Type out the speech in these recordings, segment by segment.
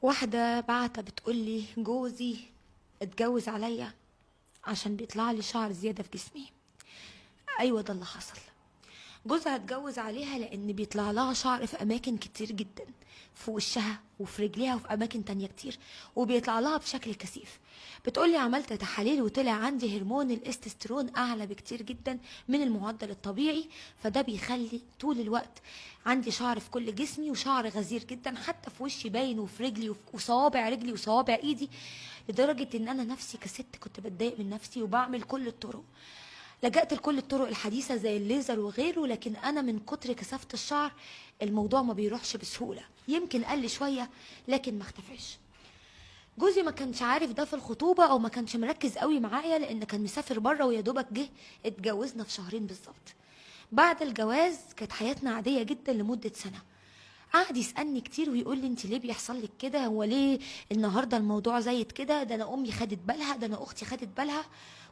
واحدة بعتة بتقولي جوزي اتجوز عليا عشان بيطلع لي شعر زيادة في جسمي. ايوه ده اللي حصل، جوزها اتجوز عليها لان بيطلع لها شعر في اماكن كتير جدا، في وشها وفي رجليها وفي اماكن تانية كتير، وبيطلع لها بشكل كثيف. بتقولي عملت تحاليل وطلع عندي هرمون الاستسترون اعلى بكتير جدا من المعدل الطبيعي، فده بيخلي طول الوقت عندي شعر في كل جسمي وشعر غزير جدا، حتى في وشي باين وفي رجلي وصوابع رجلي وصوابع ايدي، لدرجة ان انا نفسي كست كنت بتضايق من نفسي وبعمل كل الطرق، لجأت لكل الطرق الحديثة زي الليزر وغيره، لكن أنا من كتر كثافة الشعر الموضوع ما بيروحش بسهولة، يمكن قل شوية لكن ما اختفاش. جوزي ما كانش عارف ده في الخطوبة أو ما كانش مركز قوي معايا لأن كان مسافر بره، ويا دوبك جه اتجوزنا في شهرين بالظبط. بعد الجواز كانت حياتنا عادية جدا لمدة سنة. قعد يسألني كتير ويقول لي انت ليه بيحصل لك كده، هو ليه النهارده الموضوع زايد كده، ده انا امي خدت بالها، ده انا اختي خدت بالها.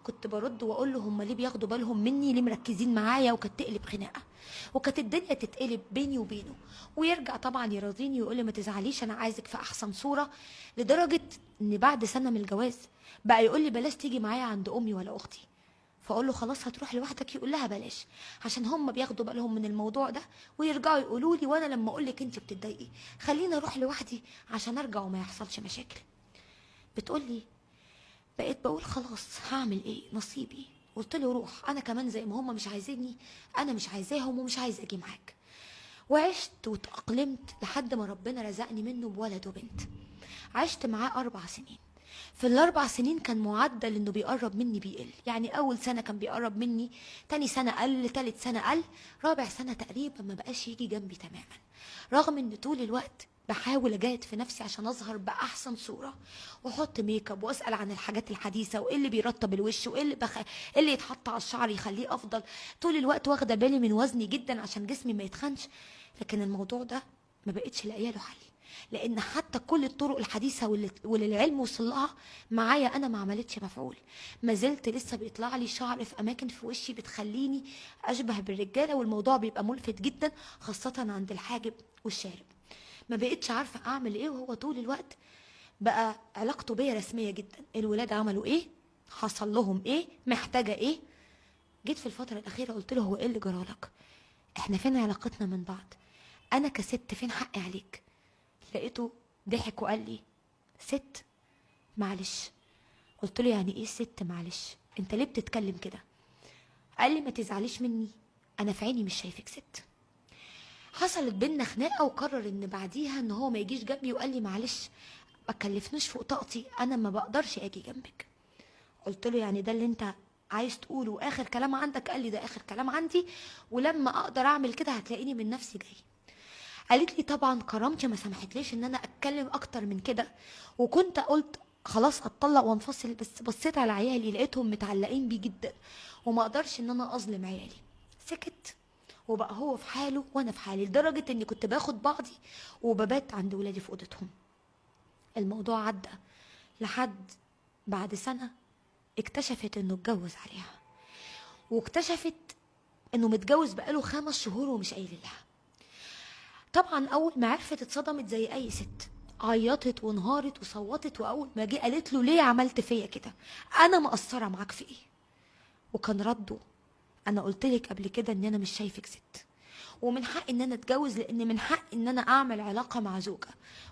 كنت برد واقول له هم ليه بياخدوا بالهم مني، ليه مركزين معايا، وكانت تقلب خناقه وكانت الدنيا تتقلب بيني وبينه، ويرجع طبعا يراضيني ويقول لي ما تزعليش انا عايزك في احسن صوره. لدرجة ان بعد سنة من الجواز بقى يقول لي بلاش تيجي معايا عند امي ولا اختي، فاقول له خلاص هتروح لوحدك، يقول لها بلاش عشان هم بياخدوا بالهم من الموضوع ده ويرجعوا يقولوا لي، وانا لما اقول لك انت بتتضايقي خليني اروح لوحدي عشان ارجع وما يحصلش مشاكل. بتقول لي بقيت بقول خلاص هعمل ايه، نصيبي. قلت له روح، انا كمان زي ما هم مش عايزيني انا مش عايزاهم ومش عايزه اجي معاك. وعشت وتأقلمت لحد ما ربنا رزقني منه بولد وبنت. عشت معاه 4 سنين. في ال4 سنين كان معدل انه بيقرب مني بيقل، يعني اول سنة كان بيقرب مني، تاني سنة قل، تالت سنة قل، رابع سنة تقريبا ما بقاش يجي جنبي تماما، رغم ان طول الوقت بحاول اجاهد في نفسي عشان اظهر باحسن صوره واحط make up واسال عن الحاجات الحديثة وايه اللي بيرطب الوش وايه اللي اللي يتحط على الشعر يخليه افضل. طول الوقت واخده بالي من وزني جدا عشان جسمي ما يتخنش، لكن الموضوع ده ما بقتش لاقيه له حل، لان حتى كل الطرق الحديثة واللي العلم وصل لها معايا انا ما عملتش مفعول. ما زلت لسه بيطلع لي شعر في اماكن في وشي بتخليني اشبه بالرجاله، والموضوع بيبقى ملفت جدا خاصة عند الحاجب والشارب. ما بقتش عارفه اعمل ايه، وهو طول الوقت بقى علاقته بيا رسمية جدا، الولاد عملوا ايه، حصل لهم ايه، محتاجه ايه. جيت في الفترة الاخيرة قلت له هو ايه اللي جرالك، احنا فين علاقتنا من بعض، انا كست فين حقي عليك. لقيته ضحك وقال لي ست معلش. قلت له يعني ايه ست معلش، انت ليه بتتكلم كده؟ قال لي ما تزعليش مني، انا في عيني مش شايفك ست. حصلت بينا خناقه وقرر ان بعديها ان هو ما يجيش جنبي، وقال لي معلش ما تكلفنيش فوق طاقتي، انا ما بقدرش اجي جنبك. قلت له يعني ده اللي انت عايز تقوله واخر كلام عندك؟ قال لي ده اخر كلام عندي، ولما اقدر اعمل كده هتلاقيني من نفسي جاي. قالت لي طبعا كرامتي ما سمحتليش ان انا اتكلم اكتر من كده، وكنت قلت خلاص اتطلق وانفصل، بس بصيت على عيالي لقيتهم متعلقين بيه جدا وما اقدرش ان انا اظلم عيالي. سكت وبقى هو في حاله وانا في حالي، لدرجة اني كنت باخد بعضي وببات عند ولادي في اوضتهم. الموضوع عدى لحد بعد سنة اكتشفت انه اتجوز عليها، واكتشفت انه متجوز بقاله 5 شهور ومش قايل لها. طبعا اول ما عرفت اتصدمت زي اي ست، عيطت وانهارت وصوتت، واول ما جه قالت له ليه عملت فيا كده، انا مقصرة معاك في ايه؟ وكان رده انا قلت لك قبل كده ان انا مش شايفك ست، ومن حقي ان انا اتجوز لان من حقي ان انا اعمل علاقة مع زوجه،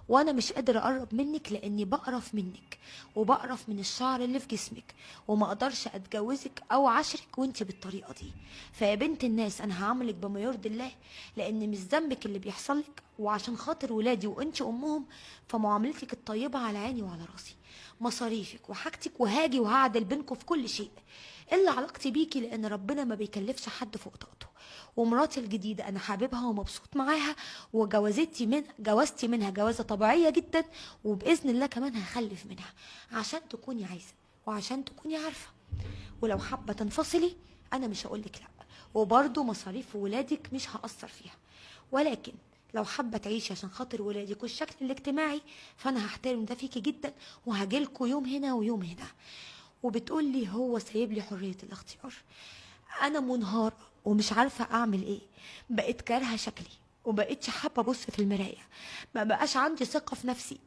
وانا مش قادرة اقرب منك لاني بقرف منك وبقرف من الشعر اللي في جسمك، وما اقدرش اتجوزك او عشرك وانت بالطريقة دي. فيا بنت الناس انا هعملك بما يرضي الله لان مش ذنبك اللي بيحصل لك، وعشان خاطر ولادي وانت امهم فمعاملتك الطيبة على عيني وعلى راسي، مصاريفك وحاجتك، وهاجي وهعدل بينكم في كل شيء الا علاقتي بيكي، لان ربنا ما بيكلفش حد فوق طاقته. ومراتي الجديدة انا حاببها ومبسوط معاها، وجوازتي من جوازتي منها جوازه طبيعية جدا، وباذن الله كمان هخلف منها عشان تكوني عايزه وعشان تكوني عارفه. ولو حابة تنفصلي انا مش هقولك لا، وبرده مصاريف ولادك مش هقصر فيها، ولكن لو حابة تعيشي عشان خاطر ولادك والشكل الاجتماعي فانا هحترم ده فيكي جدا، وهجيلكوا يوم هنا ويوم هنا. وبتقولي هو سايب لي حرية الاختيار. انا منهاره ومش عارفه اعمل ايه، بقيت كارهه شكلي وبقيتش حابة ابص في المراية، ما بقاش عندي ثقة في نفسي.